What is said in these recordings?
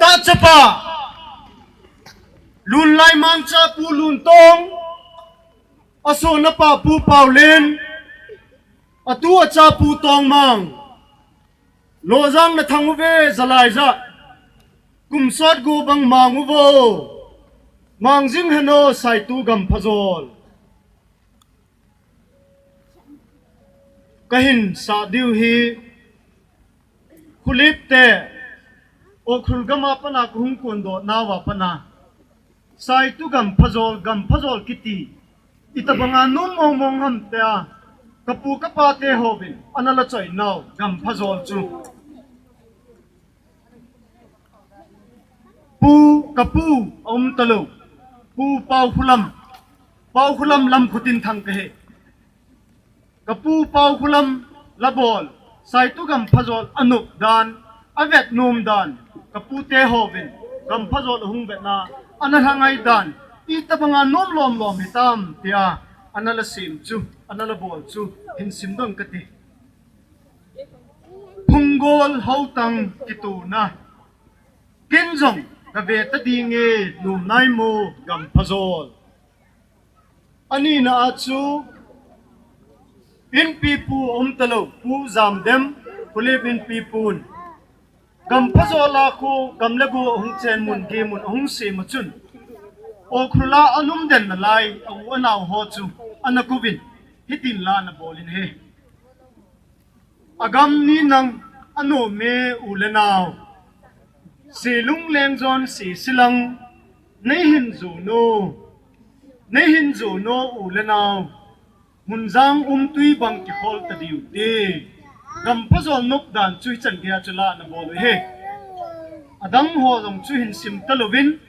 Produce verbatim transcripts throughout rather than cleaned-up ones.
Tachapa, Lunlai Mangcha Pu Luntong, asohna pa Pu Paolen, atu acha Pu Tongmang, Lojang nathang uve Jalaija, kum sot gu bang mang uvo, mang jing hen o Saitu Gamphajol. Kahin sah diu hi, Khulip te, Ukhrul gam a pat a kahung kondoh nauva pat a, Saitu Gamphajol, Gamphajol kiti, itobang a nom mong mong ham tia, kapu kapa te hovin ana la choi nau Gamphajol chu. Pu, kapu aum talou, Pu Paokhulam, Paokhulam lam khutin thang kahi. Kapu Paokhulam la bol, Saitu Gamphajol anop dan, avet nom dan, kapu te hovin Gamphajol ahung vetna, ana lhangai dan, itobang a nom lom lom hitam tia, ana la sem chu, ana la bol chu, hin sim dong kati. Phunggol Haotang kitona. Ken jong kave ta dinge, nom nai mo Gamphajol. Anina a chu, Inpipu aum talou, Pu Jamdem, Khulip Inpipun, Gamphajol a khu gam le go ahung chen mun, gei mun ahung sem a chun, Ukhrul a ana um den nalai, a u anao ho chu ana kouvin, hitin la ana bol in ahi. Agam ni nang anom e u le nao, Silung Lengjon Sisilang, nei hin jon o, nei hin jon o u le nao, Munjang um tui bang kikhol ta diu te. Gamphajol nop dan chu hichan geiya chu la ana bol u ahi. Adang ho jong chu hin sim talouvin,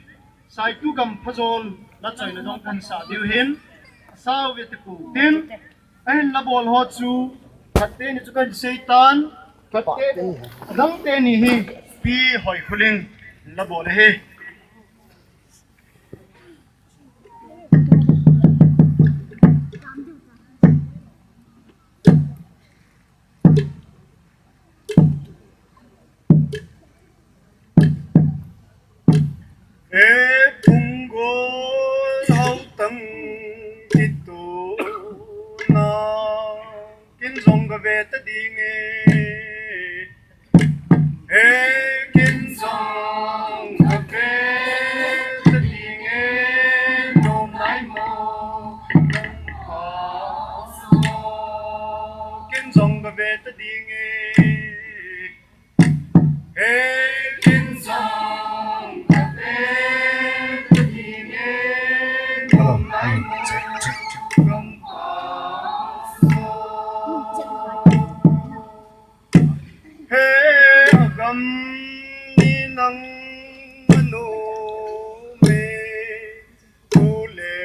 Saitu Gamphajol la choina jong kahin sah diu ahin, asao ve te pu tin, ahin la bol ho chu, khat teni chu kahin sei tan, khat te, adang teni hi, Pi Hoikholing la bol ahi. E Phunggol Haotang kitona, ken jong kave ta dinge. E ken jong kave ta dinge, nom nai mo. Ken jong kave ta dinge. E ken jong kave ta dinge, nom nai mo. He agam ni nang anom e, u le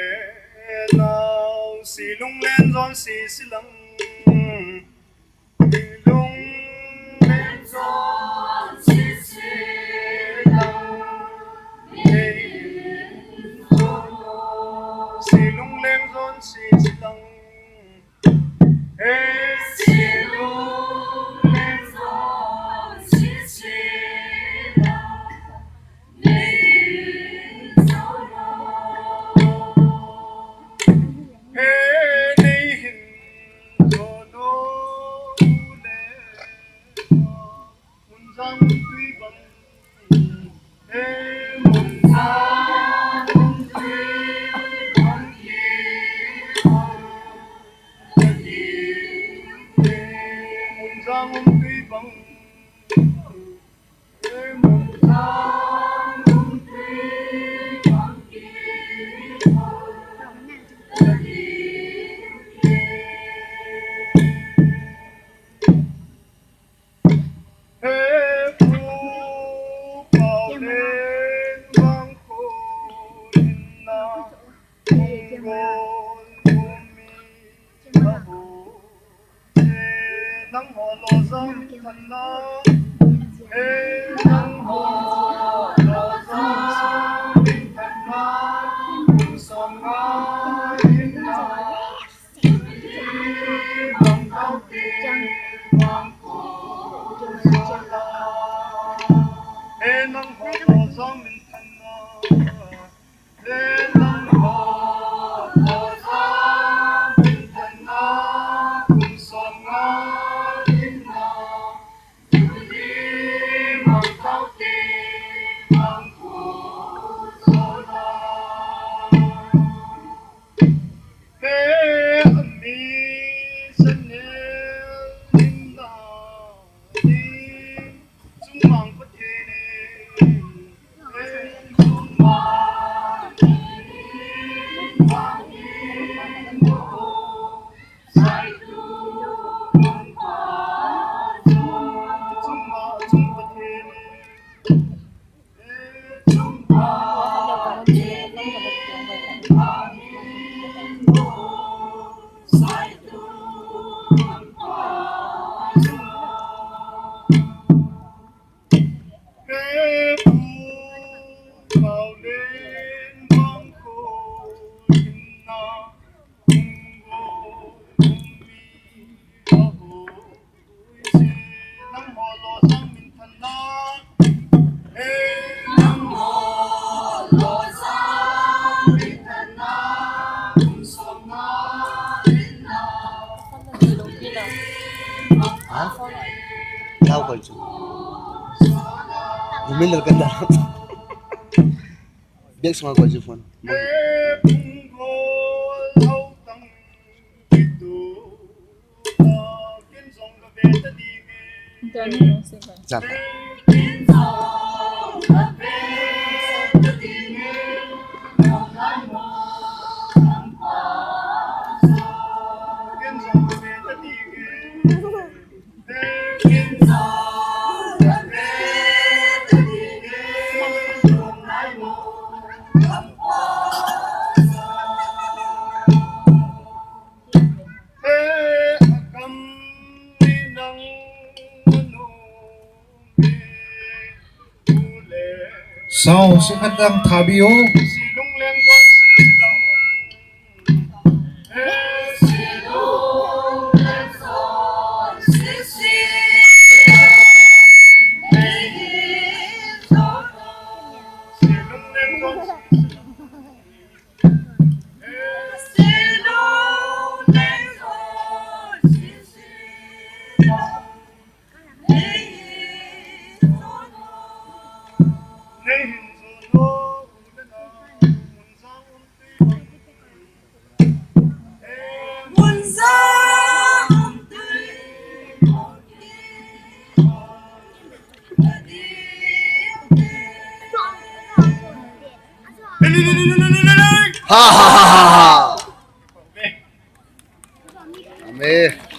nao, Silung Lengjon Sisilang, Silung Lengjon Sisilang, Silung Lengjon Sisilang. He Pu Paolen vang ko hinna, Phunggol mumi abu. He nangho Lojang thanna, he nangho Lojang thanna, kum som nga hinna. He nangho Ha? Tao koi chu. Gumil lal kanda. Bek sunga koi chu phone. Jan. Sao, sikhat dang thabi o. Ha, ha, ha, ha, ha. Amen.